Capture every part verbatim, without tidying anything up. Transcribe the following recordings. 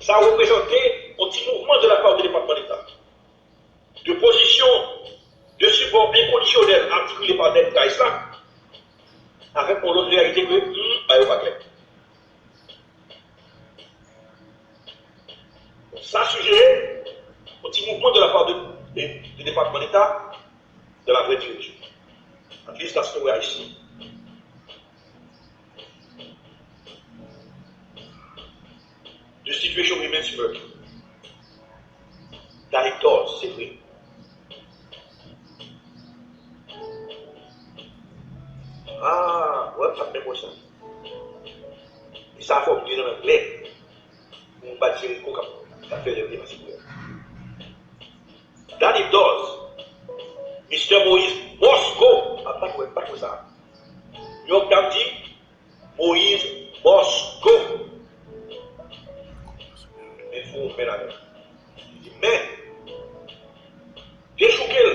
Sa reprezante yon ti mouvman de la part de Depatman Deta, de pozisyon de sipò enkondisyonèl artikile pa Nèg Price la, avèk yon lòt reyalite ke, hmm, bagay yo pa klè. Sa sijere yon ti mouvman de la part de, de, de Depatman Deta dans la vraie direction. At least that's the way I see it. The situation remains murky. That it does, se vre. Ah, wè, m pa t menm wè sa. E sa fò m di nan anglè. Pou m pa di se Rico k ap, k ap fè lè m depase pou yo. That it does, Mister Moïse must go. Ah, m pa t wè, m pa t wè sa. New York Times di, Moïse must go. Men fò w fè ladan. Li di, men, dechouke l,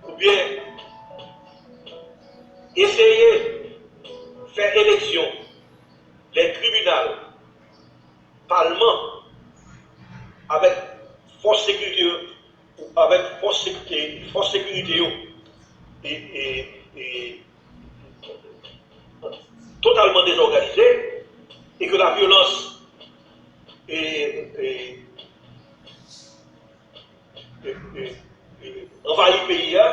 oubyen eseye fè eleksyon, lè tribinal, palman, avèk fòs sekirite yo, avèk fòs sekirite, fòs sekirite yo, e, e, e, totalman dezòganize, e ke la vyolans e, e, e, e, e, anvayi peyi a,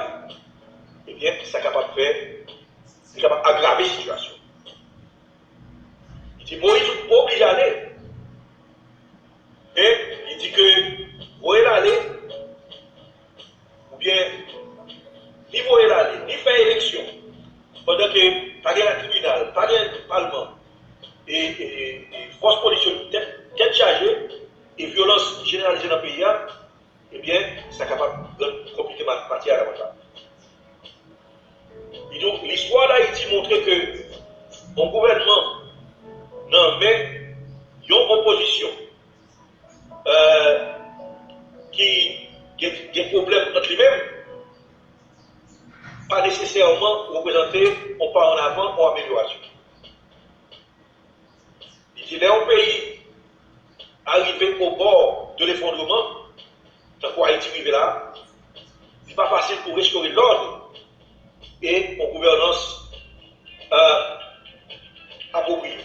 ebyen, sa kapab fè, li kapab agrave sitiyasyon. Li di Moïse oblije ale, men li di ke voye l ale, oubyen li voye l ale, li fè eleksyon, pandan ke pa gen tribinal, pa gen palman, e, e, e fòs polis yo tèt, tèt chaje, e vyolans jeneralize nan peyi a, ebyen, sa kapab rann konplike ma-, mati a davantaj. Li di w, listwa Dayiti montre ke yon gouvènman nan men yon opozisyon, euh, ki gen, gen pwoblèm ant li menm, pa nesesèman reprezante yon pa an avan, yon amelyorasyon. Li di, lè yon peyi arive obò de lefondreman, tankou Ayiti rive la, li pa fasil pou restore lòd e yon gouvènans, euh, apwopriye.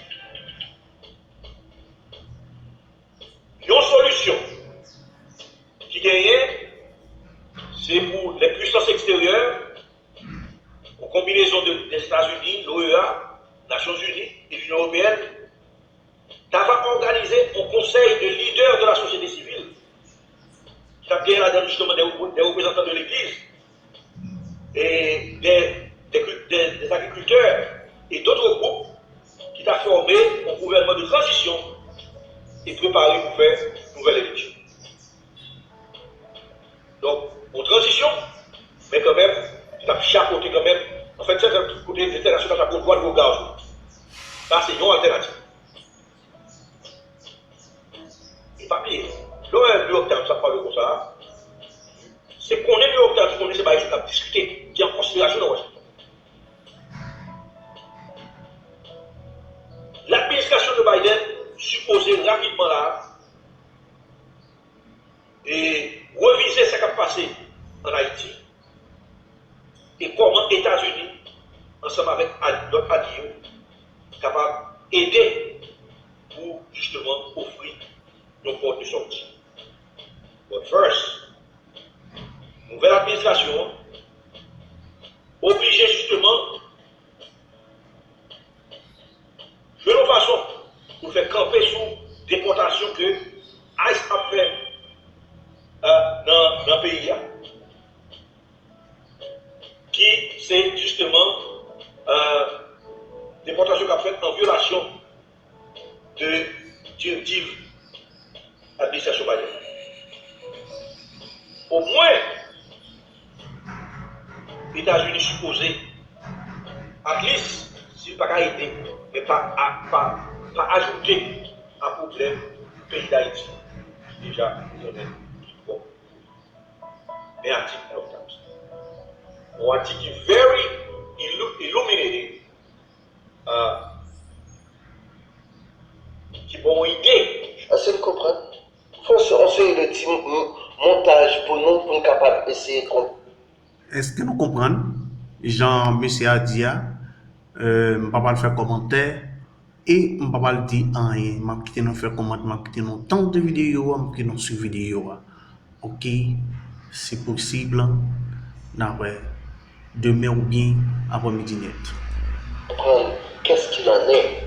Yon solisyon ki genyen, se pou lè pwisans eksteryè, yon konbinezon de Lèzetazini, l'O E A, Nasyonzini e Linyon Ewopeyèn, ta va òganize yon konsèy de lidè de la sosyete sivil, ki t ap genyen ladan l jisteman de, de reprezantan de legliz, e de, de, de, de agrikiltè e dòt gwoup ki ta fòme yon gouvènman de tranzisyon e prepare pou fè nouvèl eleksyon. Donk, yon tranzisyon, men kanmenm, ki t ap chapote kanmenm, anfèt, sèten kote entènasyonal t ap gen dwa de regard sou. Sa se yon altènativ. E pa bliye, lè w wè New York Times ap pale konsa, se konnen New York Times konnen se bagay sa k ap diskite, ki an konsiderasyon nan Washington. Ladministrasyon de Biden sipoze rapidman la, e revize sa k ap pase ann Ayiti e kòman Etazini, ansanm avèk al-, lòt alye yo, kapab ede pou jisteman ofri yon pòt de sòti. But first, nouvèl administrasyon an oblije jisteman jwenn yon fason pou l fè kanpe sou depòtasyon ke ICE ap fè, euh, nan, nan peyi a, ki se jisteman, euh, depòtasyon k ap fèt an vyolasyon de direktiv administrasyon Biden. Omwen, Etazini sipoze, at least, si l pa ka ede, men pa, pa, pa ajoute a pwoblèm peyi Dayiti ki deja konnen li twò. Men atik New York Times, yon atik ki very illu-, illuminating, euh, ki ba w ide yon ti m- m- montaj pou nou, pou n kapab eseye konprann. Èske nou konprann jan mesye a di a? Euh, m pa pral fè kòmantè e m pa pral di anyen. M ap kite nou fè kòmantè, m ap kite nou tande videyo a, m ap kite nou swiv videyo a. Ok, si posib, n a wè demen oubyen aprè midi nèt.